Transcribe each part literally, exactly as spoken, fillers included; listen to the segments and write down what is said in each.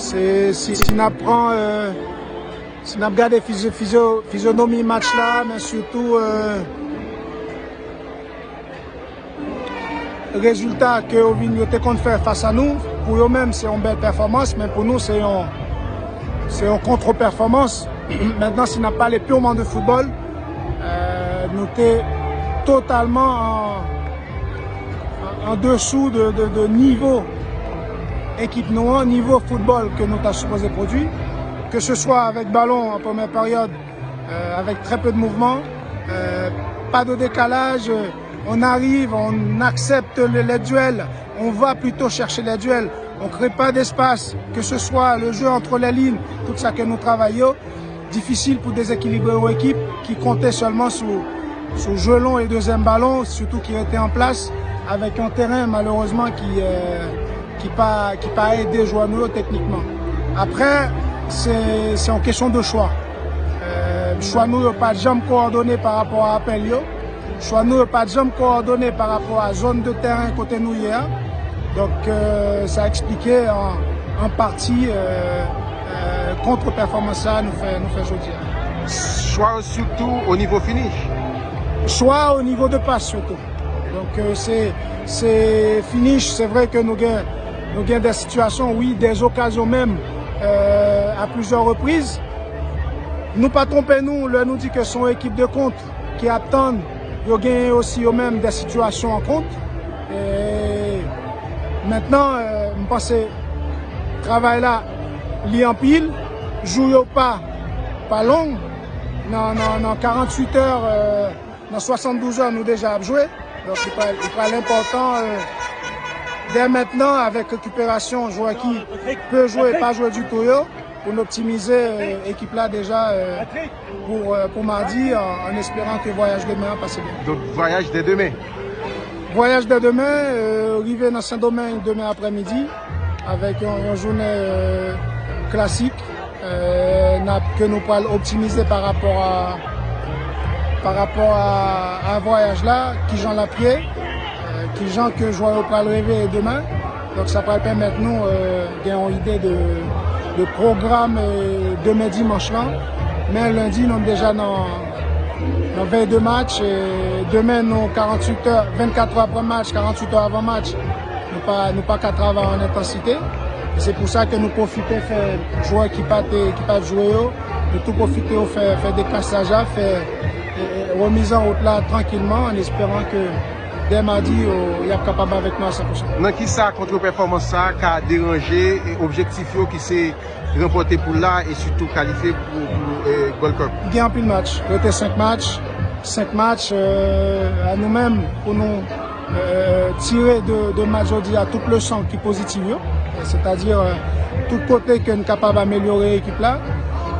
Se, si, si n ap pran, euh, si n ap gade fizyo, fizyo, fizyonomi match la, men sitou, euh, rezilta ke yo vin, yo te konn fè fas a nou, pou yo menm, se yon bèl pèfòmans, men pou nou, se yon, se yon kontrepèfòmans. Mentnan, si n ap pale purman de foutbòl, euh, nou te totalman an, an desou de, de, de nivo ekip nou an, nivo foutbòl ke nou ta sipoze pwodui, ke se swa avèk balon an premyè peryòd, euh, avec très peu de mouvement, euh, pas de décalage, euh, on arrive, on accepte le, les duels, on va plutôt chercher les duels, on crée pas d'espace, que ce soit le jeu entre les lignes, tout sa ke nou travay yo, difisil pou dezekilibre yon ekip ki konte sèlman sou, sou jwe long e dezyèm balon, sitou ki rete an plas, avèk yon teren, malerezman, ki, euh, ki pa, ki pa ede jwè nou yo teknikman. Apre, se, se yon kesyon de chwa. Euh, chwa nou yo pa janm kowòdone pa rapò a apèl yo. Chwa nou yo pa janm kowòdone pa rapò a zòn de teren kote nou ye a. Donk, euh, sa eksplike an, an pati, euh, euh, kontrepèfòmans sa a nou fè, nou fè jodi a. Chwa yo sitou o nivo finish. Chwa o nivo de pas sitou. Donk, euh, se, se finish, se vre ke nou gen, nou gen de sitiyasyon, wi, de okazyon menm, euh, a plizyè repriz. Nou pa twonpe nou lè nou di ke se yon ekip de kont ki ap tann, yo genyen osi yo menm de sitiyasyon an kont. E mentnan, euh, m panse travay la, li anpil, jou yo pa, pa long, nan, nan, nan karanntuit è, euh, nan swasanndouz è, nou deja ap jwe. Donk, li pral, li pral enpòtan, euh, dè mentnan, avèk rekiperasyon jwè ki pe jwe e pa jwe ditou yo, pou n optimize, euh, ekip la deja, euh, pou, euh, pou madi, an, an esperan ke vwayaj demen an pase byen. Donk, vwayaj dè demen? Vwayaj dè demen, euh, rive nan Sendomeng demen aprèmidi, avèk yon, yon jounen, euh, klasik, euh, n ap, ke nou pral optimize pa rapò a, pa rapò a, a vwayaj la, kijan l ap ye, euh, kijan ke jwè yo pral reveye demen. Donk, sa pral pèmèt nou, euh, gen yon ide de, de pwogram, euh, demen dimanch lan. Men lendi, nou deja nan, nan vèy de match. E demen, nou karanntuit è, vennkat è apre match, karanntuit è avan match, nou pa, nou pa ka travay an entansite. E se pou sa ke nou pwofite fè jwè ki pa te, ki pa t jwe yo, nou tou pwofite yo fè, fè dekasaj la, fè, e, e, remiz an wout la trankilman, an esperan ke dè madi, yo, y ap kapab avèk nou a san pou san. Nan ki sa kontrepèfòmans sa a ka deranje, e, objektif yo ki se ranpòte poul la e sitou kalifye pou, pou, e, Gold Cup? Gen anpil match, rete senk match, senk match, e, a nou menm pou nou, e, tire de, de match jodi a tout leson ki pozitif yo, sètadi, e, tout kote ke n kapab amelyore ekip la,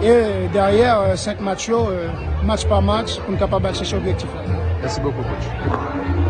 e dèyè, e, senk match yo, e, match pa match, pou n kapab al chèche objektif la. Mèsi bokou, coach.